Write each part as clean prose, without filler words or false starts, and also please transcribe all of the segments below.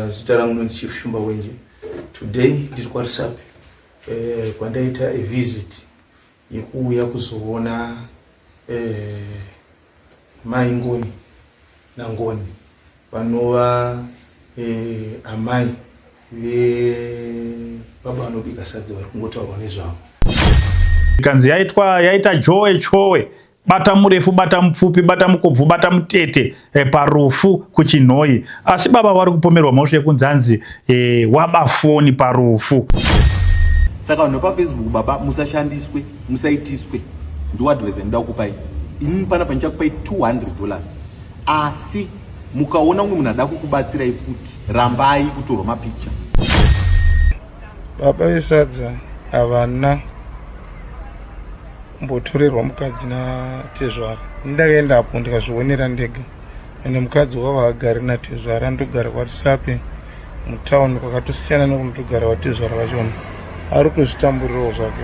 Zita rangu ndonzi Chief Shumba Wenje. Today ndiri kwaRusape kwandaita a visit yekuuya kuzoona mai Ngoni naNgoni vanova amai vebaba vanobika sadza vari kungotaurwa nezvavo. Ikanzi yaitwa yaita jowe chowe bata murefu bata mupfupi bata mukobvu bata mutete parufu kuChinhoyi. Asi baba vari kupomerwa mhosva yekunzi hanzi waba foni parufu. Saka vanhu vepaFacebook baba musashandiswe, musaitiswe. Ndiwo advice yandinoda kukupai. Inini panapa ndichakupai $200. Asi mukaona umwe munhu ada kukubatsirai futi, rambai kutorwa mapicture. Baba vesadza havana kumbotorerwa mukadzi natezvara. Ndakaendapo ndikazvionera ndega. Ende mukadzi wavo haagari natezvara, anotogara kwaRusape mutown kwakatosiyana nekunotogara vatezvara vachona. Ari kutozvitamburirawo zvake.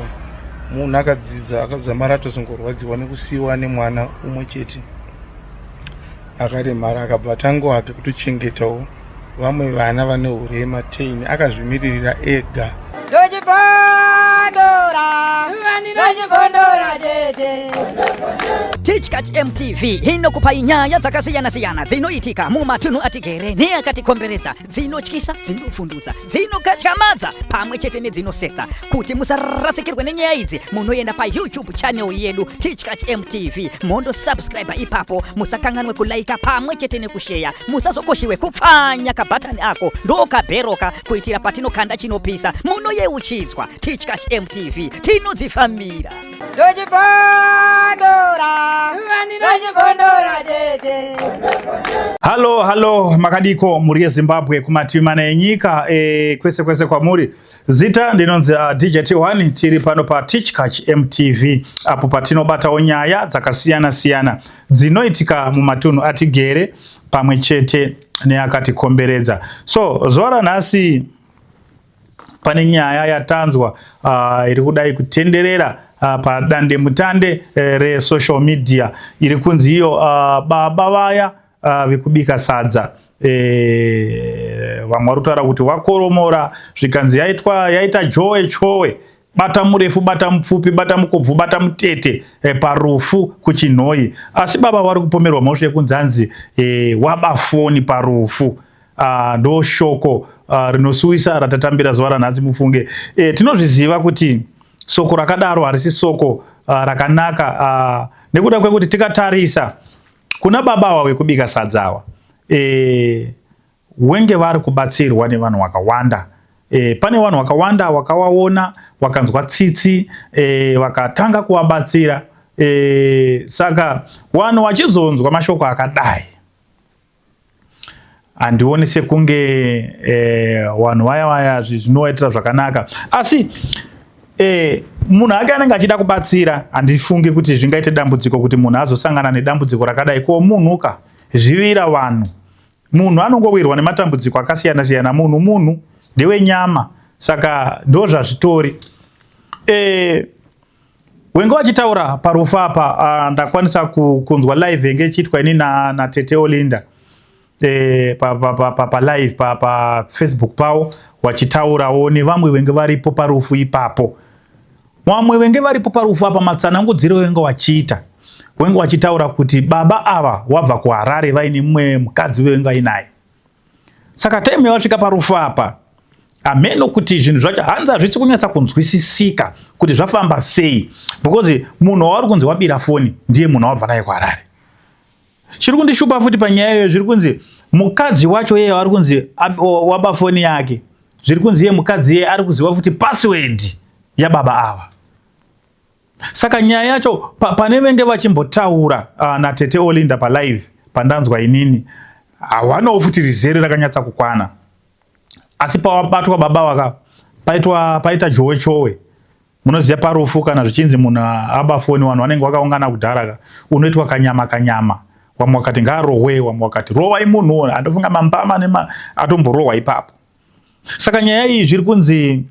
Munhu akadzidza akadzamara atozongorwadziwa nekusiiwa nemwana umwe chete akaremara akabva atangawo hake kutochengetawo vamwe vana vane hurema 10 akazvimiririra ega. Tichkach MTV inokupai nyaya dzakasiyana-siyana dzinoitika mumatunhu atigere neakatikomberedza, dzinotyisa, dzinovhundutsa, dzinokatyamadza pamwe chete nedzinosetsa. Kuti musarasikirwe nenyaya idzi, munoenda paYouTube channel yedu Tichkach MTV, mondo subscribe ipapo, musakanganwe kulaika pamwe chete nekusheya, musazokoshiwe kupfanya kabhatani ako ndokabheroka kuitira patinokanda chinopisa munoyeuchidzwa. Tichkach MTV tinodzifambira. Halo halo, makadiko mhuri yeZimbabwe kumativi mana enyika kwese kwese kwamuri. Zita ndinonzi DJ T1, tiri pano pa Tichkach MTV apo patinobatawo nyaya dzakasiyana siyana dzinoitika mumatunhu atigere pamwe chete neakatikomberedza. So zuva ranhasi pane nyaya yatanzwa iri kudai kutenderera padandemutande resocial media iri kunzi iyo baba vaya vekubika sadza vamwe vari kutaura kuti wakoromora, zvikanzi yaitwa yaita jowe chowe bata murefu bata mupfupi bata mukobvu bata mutete parufu kuChinhoyi. Asi baba vari kupomerwa mhosva yekunzi hanzi waba foni parufu. Ndo shoko rinosuwisa ratatambira zuva ranhasi. Mufunge tinozviziva kuti soko rakadaro harisi soko rakanaka nekuda kwekuti tikatarisa kuna baba ava vekubika sadza ava wenge vari kubatsirwa nevanhu vakawanda. Pane vanhu vakawanda vakawaona vakanzwa tsitsi vakatanga kuvabatsira. Saka vanhu vachizonzwa mashoko akadai, handioni sekunge vanhu vaya vaya zvinovaitira zvakanaka. Asi munhu ake anenge achida kubatsira, handifungi kuti zvingaite dambudziko kuti munhu azosangana nedambudziko rakadai. Ko munhuka zvivira vanhu, munhu anongowirwa nematambudziko akasiyana siyana. Munhu ndewenyama, saka ndo zvazvitori. Wenge vachitaura parufu apa, ndakwanisa kunzwa live yenge ichiitwa ini natete Olinda palive paFacebook pavo, vachitaurawo nevamwe venge varipo parufu ipapo. Vamwe venge varipo parufu apa, matsanangudziro venge vachiita, venge vachitaura kuti baba ava wabva kuHarare vaine mumwe mukadzi venge vainaye. Saka time yavasvika parufu apa, hameno kuti zvinhu zvacho hanzi hazvisi kunyatsa kunzwisisika kuti zvafamba sei, because munhu wavari kunzi wabira foni ndiye munhu wabva naye kuHarare. Chiri kundishupa futi panyaya iyoyo, zviri kunzi mukadzi wacho iye vari kunzi waba foni yake, zviri kunzi iye mukadzi iye ari kuziva futi password yababa ava. Saka nyaya yacho pane venge vachimbotaura natete Olinda palive pandanzwa inini, hawanawo futi rizere rakanyatsa kukwana. Asi pawabatwa baba waka paitwa paita jowe chowe, munoziva parufu kana zvichinzi munhu aba foni, vanhu vanenge vakaungana kudhara ka, unoitwa kanyama kanyama. Vamwe vakati ngaarohwe, vamwe vakati rowai munhu, andofunga mambama nema atomborohwa ipapo. Saka nyaya iyi zviri kunzi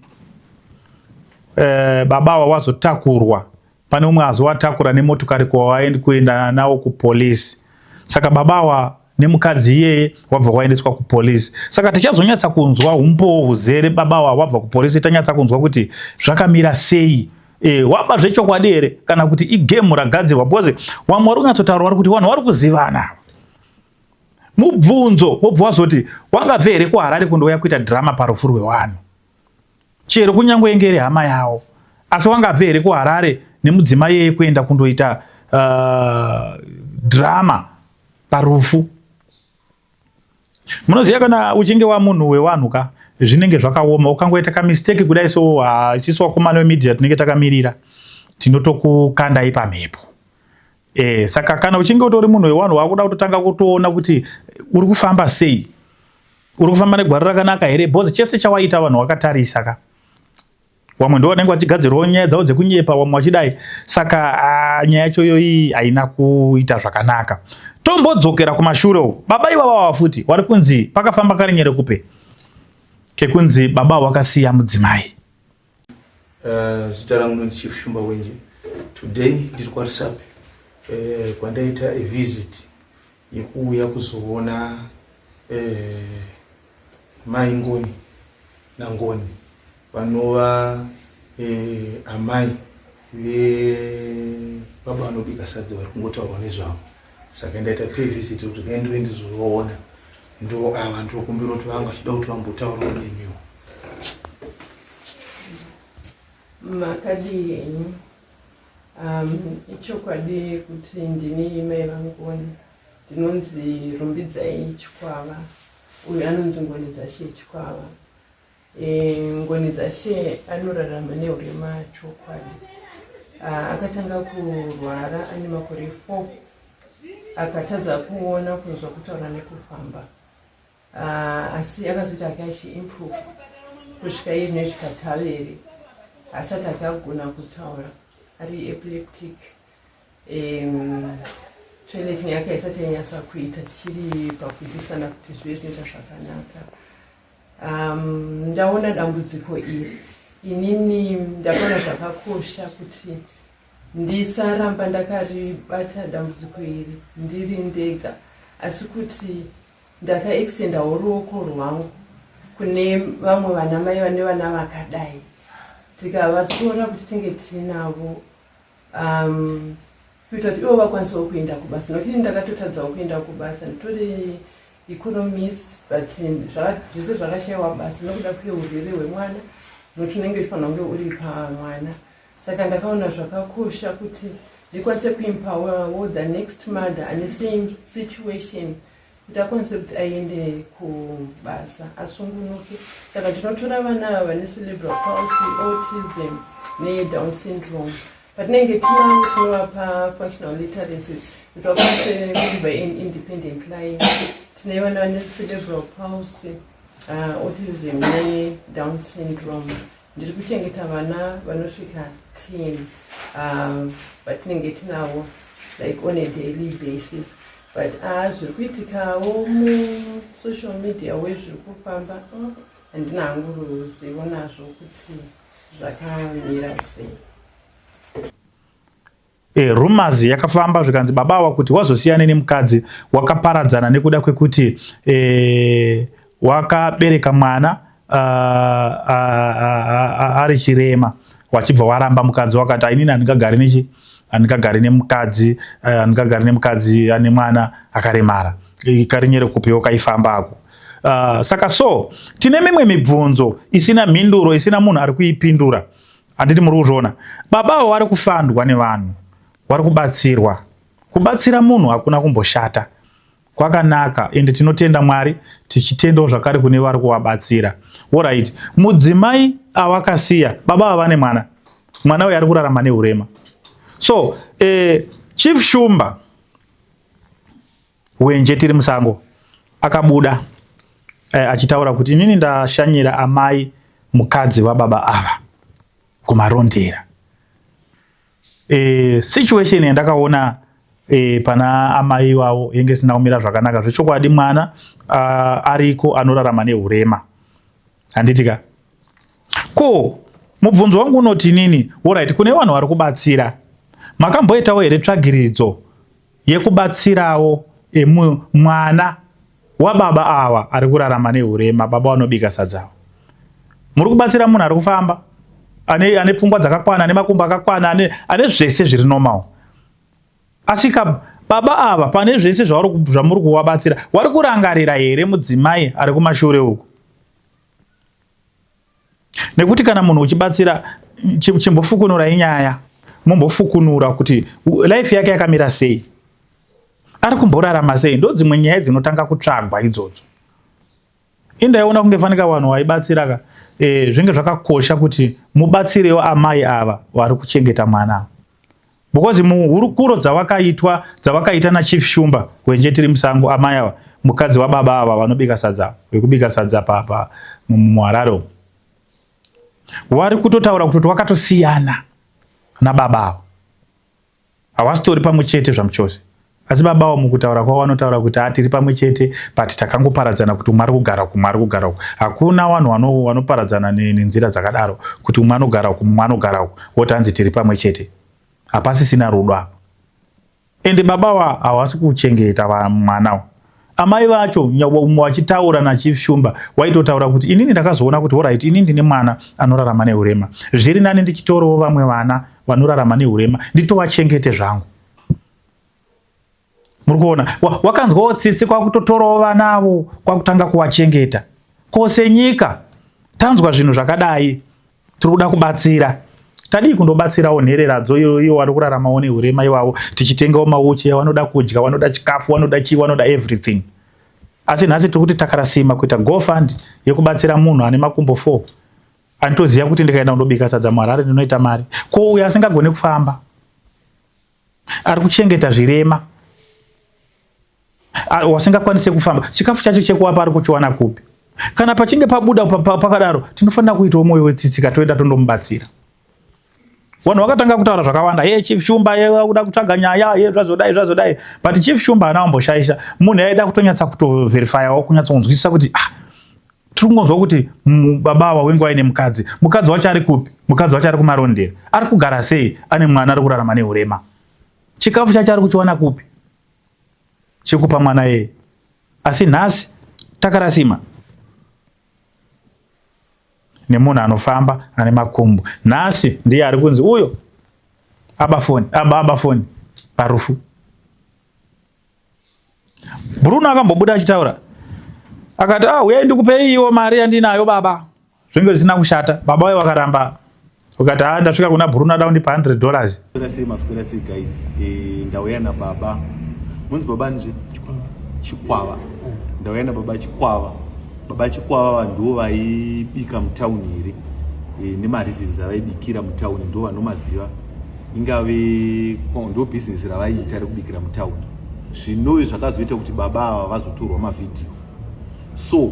baba ava wazotakurwa, pane umwe azowatakura nemotokari kwawaendi kuenda nawo kupolisi. Saka baba ava nemukadzi iyeye wabva waendeswa kupolisi. Saka tichazonyatsa kunzwa umbowo huzere baba wa wabva kupolisi, tanyatsa kunzwa kuti zvakamira sei. E, waba zvechokwadi here kana kuti igemu ragadzirwa, because wamwe wari kunyatsotaura wari kuti vanhu vari kuzivana. Mubvunzo wobva wazoti wangabve here kuHarare kundouya kuita drama parufu rwevanhu, chero kunyange inge iri hama yavo, asi wangabve here kuHarare nemudzimai yeye kuenda kundoita drama parufu? Munoziva kana uchinge wamunhu wevanhu ka, zvinenge zvakaoma. Ukangoita kamistake kudai so, isisu vakomana vemedia tinenge takamirira, tinotokukandai pamhepo. Saka kana uchinge utori munhu wevanhu, wakuda kutotanga kutoona kuti uri kufamba sei, uri kufamba negwara rakanaka here, because chese chawaita vanhu vakatarisa ka. Vamwe ndo vanenge vachigadzirawo nyaya dzavo dzekunyepa, vamwe vachidai. Saka nyaya yacho iyoyi haina kuita zvakanaka. Tombodzokera kumashure uko, baba ivava futi vari kunzi pakafamba karinyere kupe kekunzi baba wakasiya mudzimai. Zita rangu ndonzi Chief Shumba Wenje. Today ndiri kwaRusape, kwandaita a visit yekuuya kuzoona mai Ngoni naNgoni, vanova amai vebaba vanobika sadza vari kungotaurwa nezvavo. Saka ndaita pay visit kuti ngaendiwe ndizovaona. Ndo ava, ndinokumbira kuti vanga vachida kuti vambotaurawo nemiwo. Makadii henyu? Ichokwadi kuti ndini mai vaNgoni, ndinonzi Rumbidzai Chikwava. Uyu anonzi Ngoni Dzashe Chikwava. Ngoni Dzashe anorarama neurema chokwadi. Akatanga kurwara ane makore 4, akatadza kuona, kunzwa, kutaura nekufamba. Asi akazoita ake achiimprove kusvika iye zvinoisvika taveri asati akagona kutaura, ari epileptic. Toileting yake haisati yanyatsa kuita, tichiri pakudzidzisana kuti zvive zvinoita zvakanaka. Ndaona dambudziko iri inini, ndakaona zvakakosha kuti ndisaramba ndakaribata dambudziko iri ndiri ndega, asi kuti ndakaextendawo ruoko rwangu kune vamwe vana mai vane vana vakadai, tikavatora kuti tinge tinavo, kuita kuti ivo vakwanisawo kuenda kubasa, nokuti ini ndakatotadzawo kuenda kubasa. Nditori economist, but zvese zvakashayiwa basa nokuda kweurwere hwemwana, nokuti unenge uchifanira kunge uri pamwana. Saka ndakaona zvakakosha kuti ndikwanise kuempowerwo the next mother ane same situation, kuti akwanise kuti aende kubasa asungunuke. Saka tinotora vana ava vane cerebral palsy, autism neDown syndrome. Patinenge tinavo, tinovapa functional literacy kuti vakwanise kulive an independent life. Tine vana vane cerebral palsy, autism neDown syndrome. Ndiri kuchengeta vana vanosvika 10 vatinenge tinavo like on a daily basis. But zviri kuitikawo musocial media wezviri kufamba, handina hangu ruzivo nazvo kuti zvakamira sei. Rumors yakafamba zvikanzi baba ava kuti wazosiyana nemukadzi, wakaparadzana nekuda kwekuti wakabereka mwana ari chirema, wachibva waramba mukadzi, wakati, "Inini handingagari nechi handingagari nemukadzi, handingagari nemukadzi ane mwana akaremara." Karinyere kupiwo kaifambako. Saka so tine mimwe mibvunzo isina mhinduro, isina munhu ari kuipindura, handiti muri kuzviona? Baba avo vari kufandwa nevanhu, vari kubatsirwa. Kubatsira munhu hakuna kumboshata, kwakanaka, ende tinotenda Mwari, tichitendawo zvakare kune vari kuvabatsira. Alright, mudzimai awakasiya baba ava vane mwana, mwana uyu ari kurarama neurema. So Chief Shumba Wenje tiri musango akabuda achitaura kuti inini ndashanyira amai mukadzi vababa ava kuMarondera. Situation yandakaona pana amai ivavo yenge isina kumira zvakanaka zvechokwadi. Mwana ariko anorarama neurema, handiti ka? Ko mubvunzo wangu unoti inini, alright, kune vanhu vari kubatsira, makamboitawo here tsvagiridzo yekubatsirawo? emwana wababa ava ari kurarama nehurema, baba vanobika sadza ava. Muri kubatsira munhu ari kufamba ane, ane pfungwa dzakakwana, ane makumbo akakwana, ane, ane zvese zviri normal. Asi ka baba ava pane zvese zvamuri kuvabatsira, wari kurangarira here mudzimai ari kumashure uku? Nekuti kana munhu uchibatsira, chimbofukunurai nyaya, mumbofukunura kuti life yake yakamira sei, ari kumborarama sei. Ndo dzimwe nyaya dzinotanga kutsvagwa idzodzo. Indaiona kunge fanika vanhu waibatsira ka e, zvinge zvakakosha kuti mubatsirewo amai ava vari kuchengeta mwana because muhurukuro dzawakaitwa dzawakaita nachief Shumba Hwenje tiri musango amai ava mukadzi wababa ava vanobika sadza vekubika sadza papa muHarare wari kutotaura kutoti wakatosiyana nababa ava hawasitori pamwe chete zvamuchose asi baba avo mukutaura kwavo vanotaura kuti ha tiri pamwe chete but takangoparadzana kuti umwe ari kugara uku umwe ari kugara uku hakuna vanhu vanoparadzana nenzira dzakadaro kuti umwe anogara uku mumwe anogara uku woti hanzi tiri pamwe chete hapasisina rudo apa ende baba wa hawasi kuchengeta mwana wa amai vacho umwe wachitaura nachief Shumba waitotaura kuti inini ndakazoona kuti orit inini ndine mwana anorarama neurema zviri nani ndichitorawo vamwe vana vanorarama neurema nditovachengete zvangu muri kuona wakanzwawo tsitsi kwakutotorawo vana avo kwakutanga kuwachengeta ko senyika tanzwa zvinhu zvakadai tiri kuda kubatsira tadii kundobatsirawo nhereradzo iyo vari kuraramawo neurema ivavo tichitengawo mauchi vanoda kudya vanoda chikafu vanoda chii vanoda everything asi nhasi tiri kuti takarasima kuita gofund yekubatsira munhu ane makumbo 4 anitoziva kuti ndikaenda kundobika sadza muHarare ndinoita mari ko uyo asingagone kufamba ari kuchengeta zvirema wasingakwanise kufamba chikafu chacho chekuwapa ari kuchiwana kupi kana pachinge pabuda pakadaro tinofanira kuitawo mwoyo wetsitsi toenda tondomubatsira vanhu vakatanga kutaura zvakawanda ye Chief Shumba ye kuda kutsvaga nyaya ye zvazodai zvazodai but Chief Shumba haana kumboshaisha munhu aida kutonyatsa kutoverifyawo kunyatsonzwisisa kuti ah tiri kungonzwa kuti baba ava wenge waine mukadzi mukadzi wacho ari kupi mukadzi wacho ari kumarondera ari kugara sei ane mwana ari kurarama neurema chikafu chacho ari kuchiwana kupi chekupa mwana yeye asi nhasi takarasima nemunhu anofamba ane makumbo nhasi ndiye ari kunzi uyo aba foni aba aba foni parufu Bruno akambobuda achitaura akati ah uyai ndikupei iwo mari yandinayo baba zvinge zvisina kushata baba vaye vakaramba ukati ah ndasvika kuna Bruno ada kundipa 100 dollars sei maswera sei guys eh, ndauya nababa munzi baba nje Chikwava ndauya nababa Chikwava baba Chikwava ndo vaibika mutauni here e, nemareasons avaibikira mutauni ndo vanomaziva ingave ndo bhizinesi ravaiita rekubikira mutauni zvinove zvakazoita kuti baba ava vazotorwa mavhidhiyo so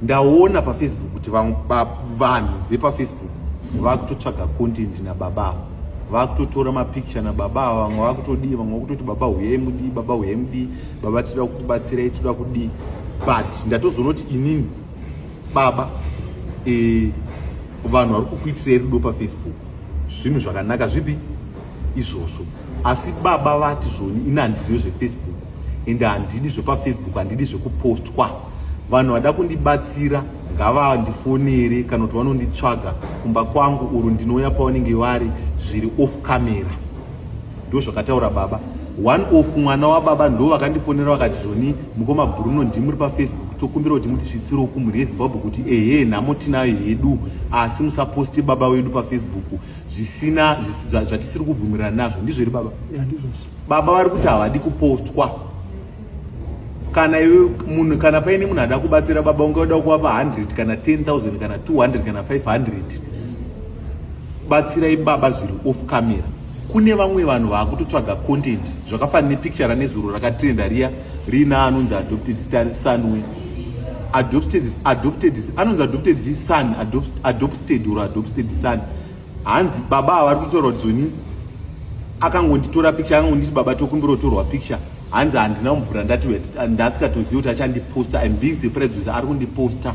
ndaona pafacebook kuti vanhu vepafacebook vakutotsvaga content nababa ava vakutotora mapicture nababa ava vamwe vakutodii vamwe vakutoti baba huyai mudii baba huyai mudii baba tinoda kukubatsirai tinoda kudii but ndatozonoti inini baba e, vanhu vari kukuitirai rudo pafacebook zvinhu zvakanaka zvipi izvozvo asi baba vati zvoni ini handizivi zvefacebook ende handidi zvepafacebook handidi zvekupostwa vanhu vada kundibatsira ngavandifonere kana kuti vanonditsvaga kumba kwangu uro ndinouya pavanenge vari zviri off camera ndo zvakataura baba one off mwana wababa ndo vakandifonera vakati zvoni mukoma Bruno ndimuri pafacebook tokumbira kuti mutisvitsirewo kumhuri yeZimbabwe kuti ehe nhamo tinayo hedu asi musaposti baba wedu pafacebook zvisina zvatisiri kubvumirana nazvo ndizvo here baba baba vari kuti havadi kupostwa kana iwe munhu kana paine munhu ada kubatsira baba ungada kuvapa 100 kana 10000 kana 200 kana 500 batsirai baba zviri off camera kune vamwe vanhu vaakutotsvaga content zvakafanana nepicture ranezuro rakatrenda riya riina anonzi adopted son we adopted adopted anonzi adopted son adopted or adopted son hanzi baba ava vari kutaura kuti zoni akangonditora picture akangonditi baba tokumbira kutorwa picture hanzi handina kumvura ndati ndasikatozivi kuti achandiposta im being surprised kuti ari kundiposta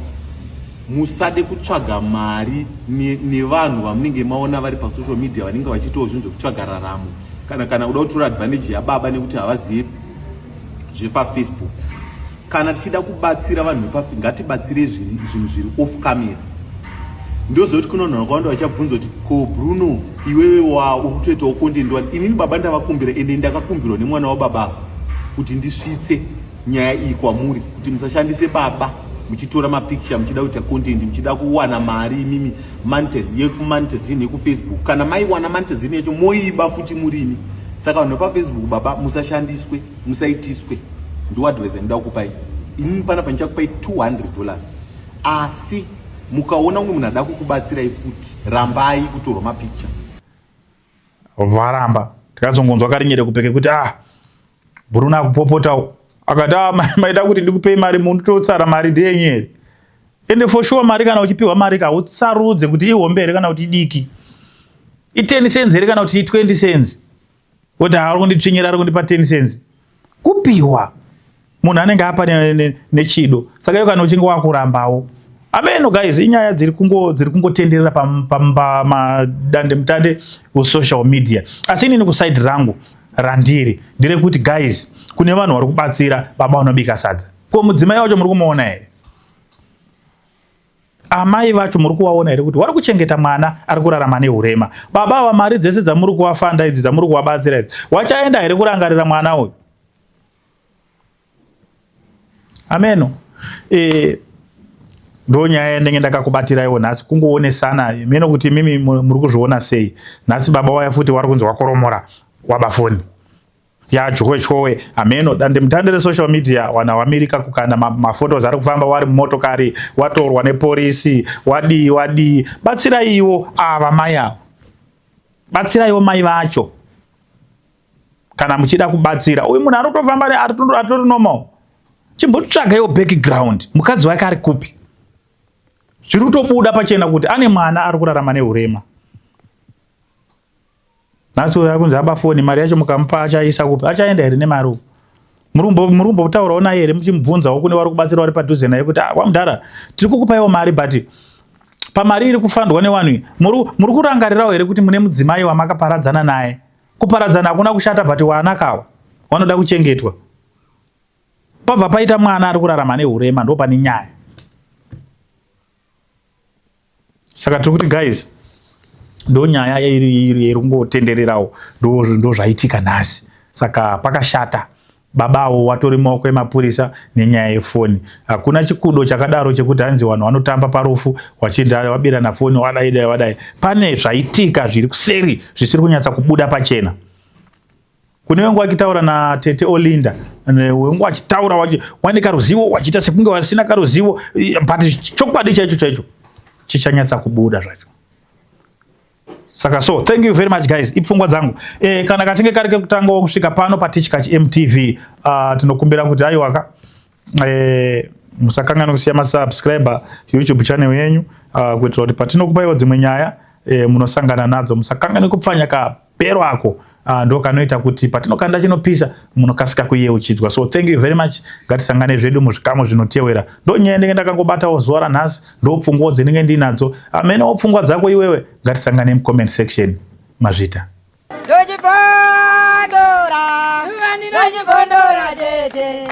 musade kutsvaga mari nevanhu vamunenge maona vari pasocial media vanenge vachiitawo zvinhu zvekutsvaga raramo kana kana kuda kutora advantage yababa nekuti havazive zvepaFacebook. Kana tichida kubatsira vanhu vepafe, ngatibatsire zvinhu zviri off camera. Ndozoti kuno vanhu vakawanda vachabvunza kuti, ko Bruno, iwewe wa uri kutoitawo content wani? Inini baba ndavakumbira, ende ndakakumbirwa nemwana wababa kuti ndisvitse nyaya iyi kwamuri, kuti musashandise baba muchitora mapicture, muchida kuita content, muchida kuwana mari imimi, yekumonetization yekuFacebook. Kana maiwana monetization yacho, moiba futi murimi. Saka vanhu vepaFacebook baba, musashandiswe, musaitiswe. Ndoadvise ndinoda kukupai inini panapa. Ndichakupai $200, asi mukaona umwe munhu ada kukubatsirai futi, rambai kutorwa mapicture. Varamba. Tikazongonzwa karinyere kupeke kuti, ah, Bruno akupopotawo. Akati, ah, maida kuti ndikupei mari, mundototsara mari ndeyenyu here? Ende for sure mari, kana uchipiwa mari kautsarudze kuti ihombe here kana kuti idiki, i10 cents here kana kuti i20 cents, kuti ari kunditsvinyira, ari kundipa 10 cents. Kupiwa munhu anenge apa nechido. Saka iyo kana uchinge wakurambawo, ameno guys, inyaya dziri kungotenderera pamadande mutande kusocial media. Asi inini kuside rangu randiri nderekuti guys, kune vanhu vari kubatsira baba vanobika sadza. Ko mudzimai wacho muri kumuona here? Amai vacho muri kuvaona here kuti vari kuchengeta mwana ari kurarama neurema? Baba ava, mari dzese dzamuri kuvafanda idzi, dzamuri kuvabatsira idzi, wachaenda here kurangarira mwana uyu? Ameno. Ndo nyaya yandenge ndakakubatiraiwo nhasi, kungoonesana meno kuti mimi muri kuzviona sei. Nhasi baba waya futi wari kunzi wakoromora, waba foni yajowe. Ameno, dande mutande resocial media, wana wamirika kukanda maphotos ari kufamba, wari mumotokari, watorwa neporisi, wadii wadii. Batsiraiwo ava mai ava, batsiraiwo mai vacho kana muchida kubatsira. Uyu munhu arikutofamba atori normal. Chimbotsvagaiwo background, mukadzi wake ari kupi? Zviri kutobuda pachena kuti ane mwana ari kurarama neurema. Nhasi uyo akunzi aba foni, mari yacho mukamupa achaisa kupi? Achaenda here nemari uku? Muri kumbotaurawo naye here, muchimubvunzawo kune vari kubatsira vari padhuze naye kuti, ah, wamudhara, tiri kukupaiwo mari, but pamari iri kufandwa nevanhu muri kurangarirawo here kuti mune mudzimai wamakaparadzana naye? Kuparadzana hakuna kushata, but waanakawa wanoda kuchengetwa. Pabva paita mwana ari kurarama neurema, ndo pane nyaya. Saka tiri kuti guys, ndo nyaya iri kungotendererawo, ndo zvaitika nhasi. Saka pakashata, babawo watori maoko emapurisa nenyaya yefoni. Hakuna chikudo chakadaro chekuti hanzi vanhu vanotamba parufu wachinda wabirana foni, wadai dai wadai. Pane zvaitika zviri kuseri zvisiri kunyatsa kubuda pachena. Kune wengu achitaura natete Olinda, wengu achitaura wane karuzivo, wachiita sekunge wasina karuzivo, but chokwadi chaicho chaicho chichanyatsa kubuda zvacho. Saka so thank you very much guys, ipfungwa dzangu. Kana kachinge kari kekutangawo kusvika pano paTichkach MTV, tinokumbira kuti aiwaka, musakanganwa kusiya masubscriber YouTube channel yenyu, kuitira kuti patinokupaiwo dzimwe nyaya, munosangana nadzo. Musakanganwe kupfanya kabhero ako, ndo kanoita kuti patinokanda chinopisa munokasika kuyeuchidzwa. So thank you very much, ngatisangane zvedu muzvikamu zvinotewera. Ndo nyaya ndenge ndakangobatawo zuva ranhasi, ndo pfungwawo dzinenge ndinadzo. Amenewo pfungwa dzako iwewe, ngatisangane mucomment section. Mazvita. Ndochibondora, ndochibondora chete.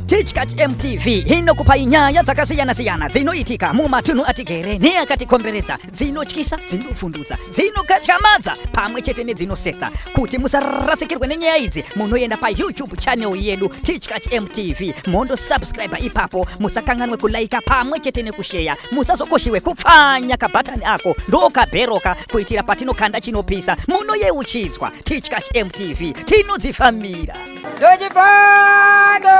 Tichkach MTV inokupai nyaya dzakasiyana-siyana dzinoitika mumatunhu atigere neakatikomberedza, dzinotyisa, dzinovhundutsa, dzinokatyamadza pamwe chete nedzinosetsa. Kuti musarasikirwe nenyaya idzi, munoenda paYouTube channel yedu Tichkach MTV, mondosubscribe ipapo. Musakanganwe kulaika pamwe chete nekusheya. Musazokoshiwe kupfanya kabhatani ako, ndokabheroka, kuitira patinokanda chinopisa munoyeuchidzwa. Tichkach MTV, tinodzifambira. Ndochibondora.